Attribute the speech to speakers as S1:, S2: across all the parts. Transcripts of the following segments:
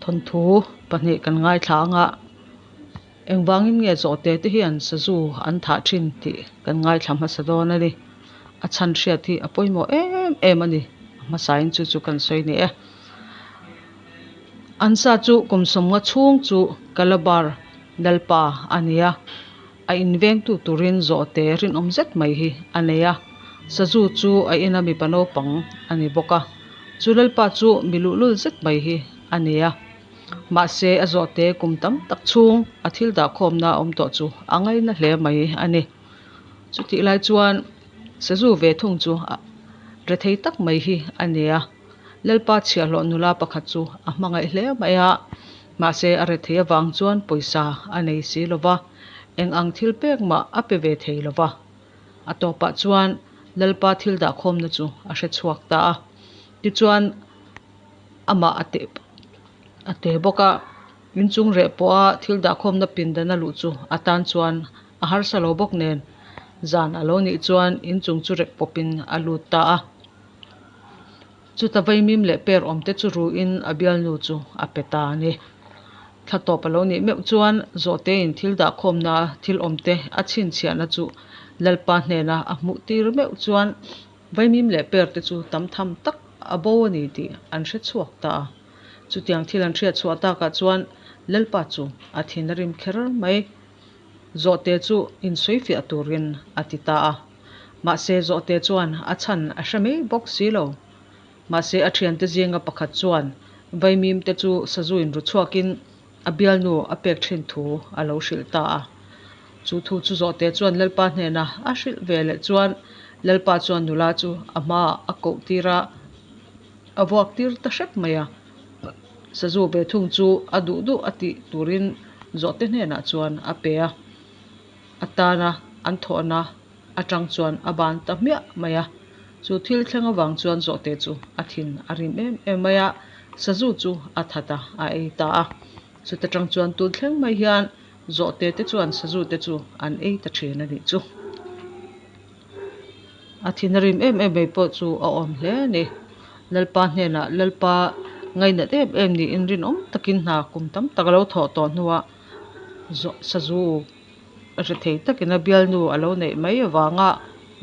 S1: Thawnthu pahnih kan ngaithla ang a, engvangin nge zawhte te hian sazu an thah thin tih kan ngaithla hmasa dawn a ni. A chhan hriat hi a pawimawh em em a ni, a hmasain chu chu kan sawi ni e. An sa chu kum sawmnga chhung chu Calabar Lalpa a ni a, a invengtu turin zawhte rinawm zet mai hi a nei a, sazu chu a ina mipa naupang a ni bawk a, chu Lalpa chu mi luhlul zet mai hi a ni a, mahse a zawhte kum tam tak chhung a thil dahkhawmna awm tawh chu a ngaina hle mai a ni. Chutih lai chuan sazu ve thung chu rethei tak mai hi a ni a. Lalpa chhiahhlawh nula pakhat chu a hmangaih hle mai a, mahse a rethei avang chuan pawisa a nei si lo va, eng ang thil pek mah a pe ve thei lo va. A tawpah chuan Lalpa thil dahkhawmna chu a hre chhuak ta a, tichuan amah a teh a teh bawk a, inchung reh pawha thil dahkhawmna pindan a luh chu a tan chuan a harsa lo bawk nen zan a lo nih chuan inchung chu rek pawpin a lut ta a. Chuta vaimim leh per awmte chu ruin a bialnu chu a pe ta a ni. Thla tawp a lo nih meuh chuan Zawhtein thil dahkhawmna thil awmte a chhinchhiahna chu Lalpa hnena a hmuh tir meuh chuan vaimim leh perte chu tam tham tak a bo a ni tih an hre chhuak ta a. Chutiang thil an hriat chhuah takah chuan Lalpa chu a thin a rim kher mai. Zawhte chu insawifiah turin a ti ta a. Mahse Zawhte chuan a chhan a hre mai bawk si lo. Mahse a thiante zinga pakhat chuan vaimimte chu sazuin ru chhuakin a bialnu a pek thin thu a lo hrilh ta a. Chu thu chu Zawhte chuan Lalpa hnena a hrilh ve leh chuan Lalpa chuan nula chu a hmaah a koh tir a, a vuak tir ta hrep mai a. Sazu ve thung chu a duh duh a tih turin Zawhte hnenah chuan a pe a, a tana an thawhna atang chuan a ban ta hmiah mai a. Chu thil thleng avang chuan Zawhte chu a thin a rim em em mai a, Sazu chu a that a, a ei ta a. Chuta tang chuan tun thleng mai hian Zawhte te chuan Sazu te chu an ei ta thin a nih chu. A thin a rim em em mai pawh chu a awm hle a ni. Lalpa hnenah Lalpa ngainat em em niin rinawm takin hna kum tam tak a lo thawh tawh hnuah sazu rethei takin a bialnu a lo neih mai avanga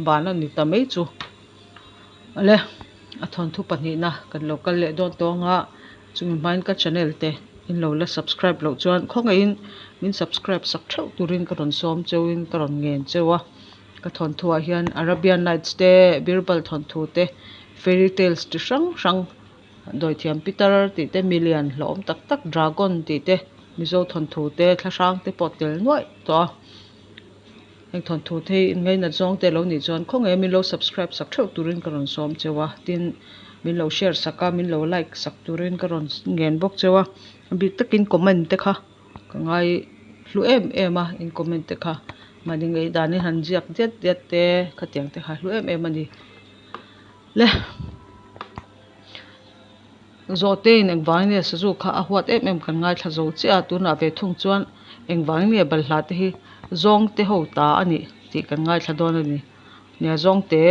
S1: ban a ni ta mai chu. Awle a thawnthu pahnihna kan lo kal leh dawn tawng a, chumi hmain ka channel te in lo la subscribe loh chuan khawngaihin min subscribe sak theuh turin ka rawn sawm cheuhin ka rawn ngen cheu a. Ka thawnthuah hian Arabian Nights te, Birbal thawnthu te, Fairy Tales chi hrang hrang, Dawithiam Pitar tih te, Milian hlauhawm tak tak, Dragon tih te, Mizo thawnthu te, Thlahrang te pawh tel nuaih tawh a. Heng thawnthu te hi inngainat zawng te lo nih chuan khawnge min lo subscribe sak theuh turin ka rawn sawm cheu a, tin min lo share sak a, min lo like sak turin ka rawn ngen bawk cheu a, a bik takin comment te kha. Ka ngai hlu em em a in comment te kha mahni ngei danin han ziak diat diat te khatiang te kha hlu em em a ni le zawhte in engvangin nge sazu kha a huat em em kan ngaithla zo chiah a tunah ve thung chuan engvangin nge balhla te hi zawng te ho ta a nih tih kan ngaithla dawn a ni nia zawng te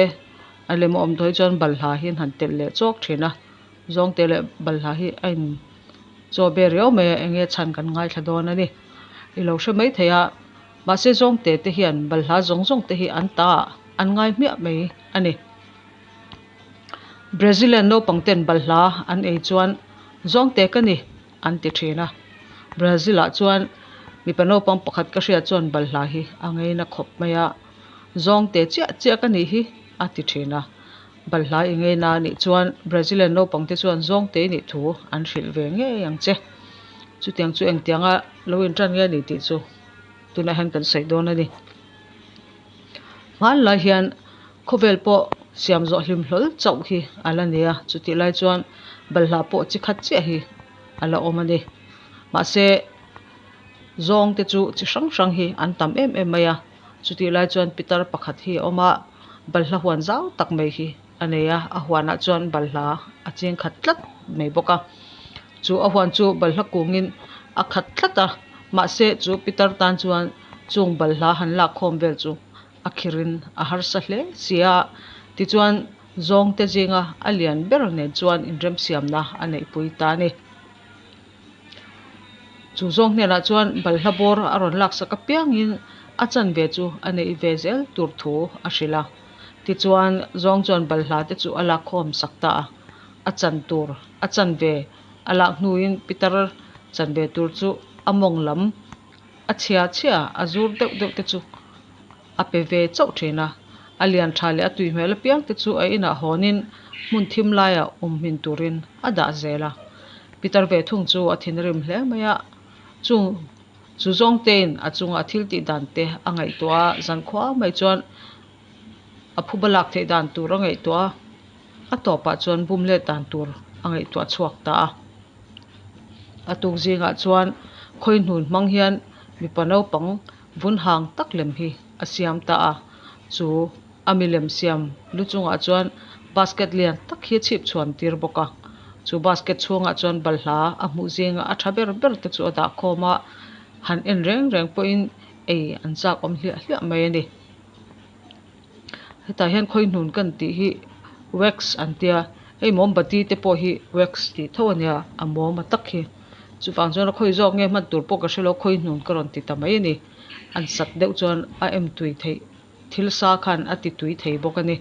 S1: a lem a awm tawh hi chuan balhla hi an han telh leh chawk thin a zawng te leh balhla hi a in. Chaw be riau mai a enge chhan kan ngaithla dawn a ni. I lo hre mai thei a, mahse zawngte te hian balhla zawng zawng te hi an ta ah an ngai hmiah mai a ni. Brazilian naupang ten balhla an ei chuan zawngte ka ni an ti thin a. Brazil ah chuan mipa naupang pakhat ka hriat chuan balhla hi a ngeina khawp mai a, zawngte chiah chiah ka nih hi a ti thin a. Balhla i ngei na anih chuan Brazilian naupangte chuan zawngte nih thu an hrilh ve ngei ang che. Chutiang chu engtianga lo intan nge ni tih chu tunah hian kan sawi dawn a ni. Hmanlai hian khawvel pawh siam zawh hlim hlawl chauh hi a la ni a, chutih lai chuan balhla pawh chi khat chiah hi a la awm a ni. Mahse zawngte chu chi hrang hrang hi an tam em em mai a. Chutih lai chuan pitar pakhat hi a awm a, balhla huan zau tak mai hi a nei a, a huanah chuan balhla a cheng khat tlat mai bawk a. Chu a huan chu balhla kungin a khat tlat a, mahse chu pitar tan chuan chung balhla han lak khawm vel chu a khirin a harsa hle si a, tichuan zawngte zinga a lian ber nen chuan inremsiamna a neihpui ta a ni. Chu zawng hnenah chuan balhla bawr a rawn laksak apiangin a chanve chu a neih ve zel tur thu a hrilh a. Tichuan, zawng chuan balhla te chu a lakkhawm sak ta a. A chan tur a chanve a lak hnuin pitar chanve tur chu a mawng lam a chhia chhia a zur deuh deuh te chu a pe ve chauh thin a. A lian tha leh a tui hmel apiang te chu a inah hawnin hmun thim laiah awm hmin turin a dah zel a. Pitar ve thung chu a thinrim hle mai a, chung chu zawng tein a chunga thil tih dan te a ngaihtuah a, zankhua mai chuan a phuba lak theih dan tur a ngaihtuah a, a tawpah chuan bum let dan tur a ngaihtuah chhuak ta a. A tuk zingah chuan khawihnun hmang hian mipa naupang vun hang tak lem hi a siam ta a, chu a milem siam lu chungah chuan basket lian tak hi a chhip chhuan tir bawk a, chu basket chhungah chuan balhla a hmuh zinga a tha ber ber te chu a dah khawm a, han en reng reng pawhin ei an chak awm hliah hliah mai a ni. Hetah hian khawihnun kan tih hi wax an tia hei mawmbati te pawh hi wax tih tho a nia a mawm a tak hi chuvang chuan a khawi zawk nge hman tur pawh ka hrelo khawihnun ka rawn ti ta mai a ni an sat deuh chuan a em tui theih thil sa khan a ti tui thei bawk a ni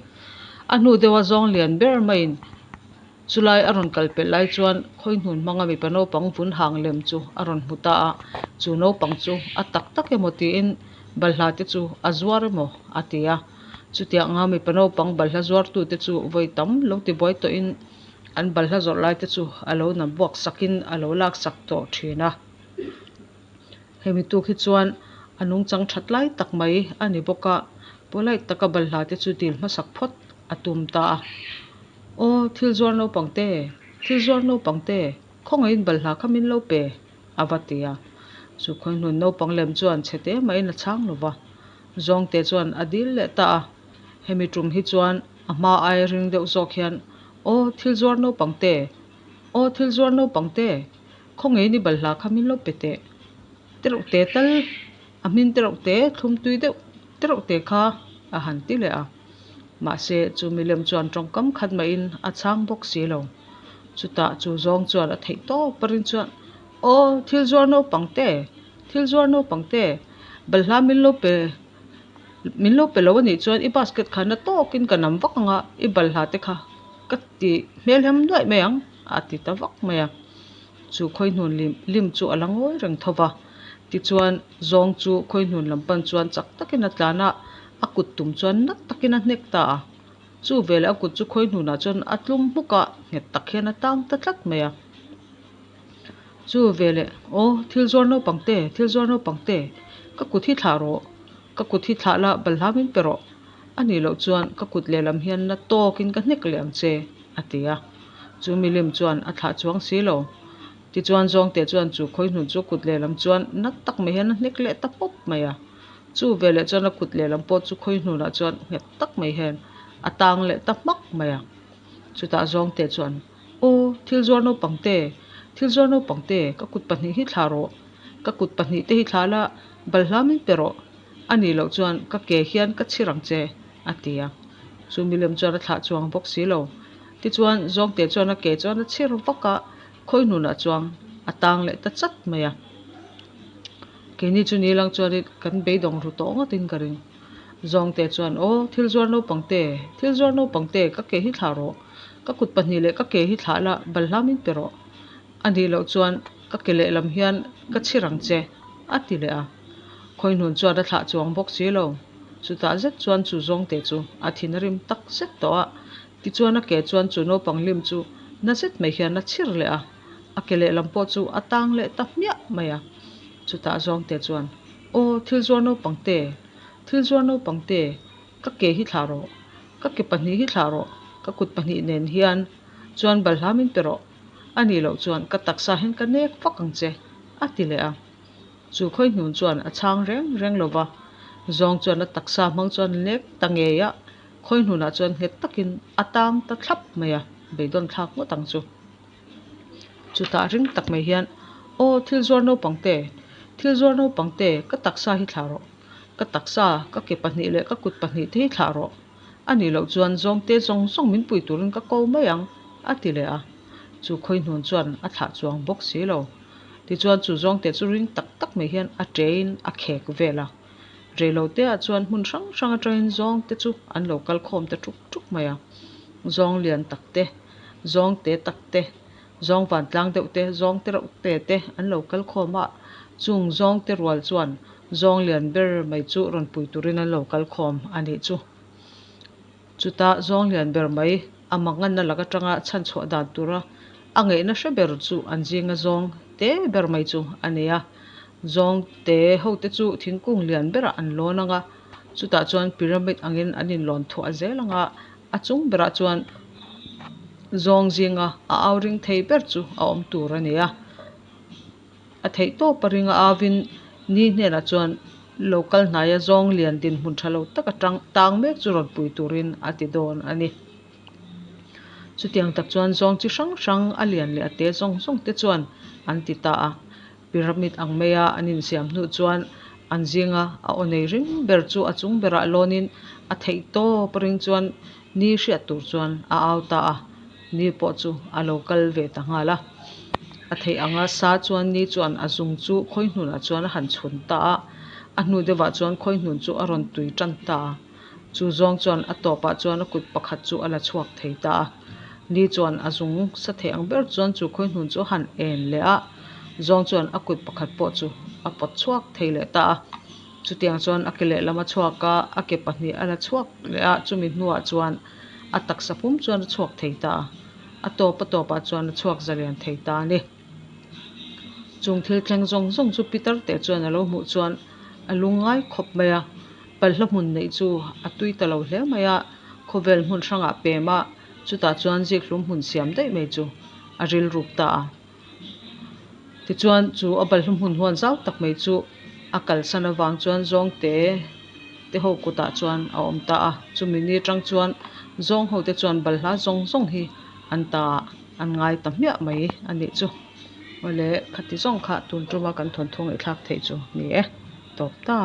S1: a hnu deuha zawng lian ber maiin Chulai a rawn kal pelh lai chuan khawihnun hmanga mipa naupang vun hang lem chu a rawn hmu ta a, chu naupang chu a tak tak emaw tiin balhla te chu a zuar emaw a ti a. Chutiang anga mipa naupang balhla zuartute chu vawi tam lo ti buai tawhin an balhla zawrh lai te chu a lo na buak sakin a lo lak sak tawh thin a. Hemi tuk hi chuan a nungchang that lai tak mai a ni bawk a, polite taka balhla te chu dil hmasak phawt a tum ta a. Aw, thil zuar naupang te, thil zuar naupang te, khawngaihin balhla kha min lo pe, a va ti a. Chu khawihnun naupang lem chuan chhe te mahin a chhang lo va, Zawngte chuan a dil leh ta a. Hemi tum hi chuan a hma ai ring deuh zawk hian, Aw, thil zuar naupang te, aw, thil zuar naupang te, Khawngeiin i balhla kha min lo pe teh. Tereuh te tal, a hmin tereuh te, thlum tui deuh tereuh te kha a han ti leh a. Mahse, chu milem chuan tawngkam khat mahin a chhang bawk si lo. Chutah chu zawng chuan a theih tawp a rin chuan, Aw, thil zuar naupang te, thil zuar naupang te, balhla min lo pe, min lo pe lo a nih chuan i basket kha na tawkin ka nam vak ang a, i balhla te kha ka ti hmelhem nuaih mai ang. A ti ta vak mai a, chu khawihnun lim lim chu a la ngawi reng tho va. Tichuan, zawng chu khawihnun lam pan chuan chak takin a tlan a, a kut tum chuan nat takin a hnek ta a. Chu veleh a kut chu khawihnunah chuan a tlum hmuk a, nghet tak hian a tang ta tlat mai a. Chu veleh, Aw, thil zuar naupang te, thil zuar naupang te, ka kut hi thlah rawh, ka kut hi thlah la, balhla min pe rawh. A nih loh chuan ka kut lehlam hian na tawkin ka hnek leh ang che, a ti a. Chu milim chuan a thlah chuang si lo. Tichuan Zawngte chuan chu khawihnun chu kut lehlam chuan na tak mai hian a hnek leh ta pawp mai a. Chu veleh chuan a kut lehlam pawh chu khawihnunah chuan nghet tak mai hian a tang leh ta hmak mai a. Chutah Zawngte chuan, Aw, thil zuar naupang te, thil zuar naupang te, ka kut pahnih hi thlah rawh. Ka kut pahnih te hi thlah la, balhla min pe rawh. A nih loh chuan ka ke hian ka chhir ang che, a ti a. Chu milem chuan a thlah chuang bawk si lo. Tichuan, Zawngte chuan a ke chuan a chhir vak a, khawi hnunah chuan a tang leh ta chat mai a. Keini chu ni lang chuanin kan beidawng ru tawh ngawtin ka ring. Zawngte chuan, Aw, thil zuar naupang te, thil zuar naupang te, ka ke hi thlah rawh. Ka kut pahnih leh ka ke hi thlah la, balhla min pe rawh. A nih loh chuan ka ke lehlam hian ka chhir ang che, a ti leh a. Khawihnun chuan a thlah chuang bawk si lo. Chutah zet chuan chu zawngte chu a thin a rim tak zet tawh a. Tichuan a ke chuan chu naupang lim chu na zet mai hian a chhir leh a, a ke lehlam pawh chu a tang leh ta hmiah mai a. Chutah zawngte chuan, Aw, thil zuar naupang te, thil zuar naupang te, ka ke hi thlah rawh, ka ke pahnih hi thlah rawh, ka kut pahnih nen hian chuan balhla min pe rawh, a nih loh chuan ka taksa hian ka nek vak ang che, a ti leh a. Chu khawihnun chuan a chhang reng reng lo va, zawng chuan a taksa hmang chuan nek ta ngei a, khawihnunah chuan nghet takin a tang ta thlap mai a, beidawn thlak ngawt ang chu. Chutah ring tak mai hian, Aw, thil zuar naupang te, thil zuar naupang te, ka taksa hi thlah rawh, ka taksa, ka ke pahnih leh ka kut pahnih te hi thlah rawh, A nih loh chuan zawngte zawng zawng min pui turin ka ko mai ang, a ti leh a. Chu khawihnun chuan a thlah chuang bawk si lo. Tichuan chu zawngte chu ring tak tak mai hian a ṭein a khek vel a. Reiloteah chuan hmun hrang hrang atangin zawngte chu an lo kal khawm ta ṭuk ṭuk mai a. Zawng lian tak te, zawng te tak te, zawng vantlang deuh te, zawng te reuh te te an lo kal khawm a. Chung zawng te rual chuan zawng lian ber mai chu rawn pui turin an lo kal khawm a nih chu. Chutah zawng lian ber mai a manganna lak atanga chhanchhuah dan tura a ngaihna hre ber chu an zinga zawng te ber mai chu a ni a. Zawng te hote chu thingkung lian berah an lawn ang a, chutah chuan pyramid angin an inlawn thuah zel ang a, a chung berah chuan zawng zinga a au ring thei ber chu a awm tur a ni a. A theih tawp a ring a avin ni hnenah chuan lo kal hnaia zawng lian dinhmun tha lo tak atang tang mek chu rawn pui turin a ti dawn a ni. Chutiang tak chuan zawng chi hrang hrang a lian leh a te zawng zawng te chuan an ti ta a. Pyramid ang maia an insiam hnu chuan an zinga a aw nei ring ber chu a chung berah lawnin a theih tawp a ring chuan ni hriat tur chuan a au ta a. Ni pawh chu a lo kal ve ta nghal a. A theih anga sa chuan ni chuan a zung chu khawi hnunah chuan a han chhun ta a. A hnu deuhah chuan khawi hnun chu a rawn tui tan ta a. Chu zawng chuan a tawpah chuan a kut pakhat chu a la chhuak thei ta a. Ni chuan a zung sa theih ang ber chuan chu khawi hnun chu a han en leh a. Zawng chuan a kut pakhat pawh chu a pawt chhuak thei leh ta a. Chutiang chuan a ke lehlam a chhuak a, a ke pahnih a la chhuak leh a, chumi hnuah chuan a taksa pum chuan a chhuak thei ta a, a tawp a tawpah chuan a chhuak zalian thei ta a ni. Chung thil thleng zawng zawng chu Peter teh chuan a lo hmuh chuan a lungngai khawp mai a, palhla hmun neih chu a tui ta lo hle mai a, khawvel hmun hrangah pem a, chutah chuan zikhlum hmun siam daih mai chu a rilruk ta a. Tichuan chu a balhla hmun huan zau tak mai chu a kalsan avang chuan zawngte te ho kutah chuan a awm ta a, chumi ni atang chuan zawng ho te chuan balhla zawng zawng hi an ta ah an ngai ta hmiah mai a nih chu. Awle khati zawng kha tun tuma kan thawnthu ngaihthlak theih chu ni e, tawp ta.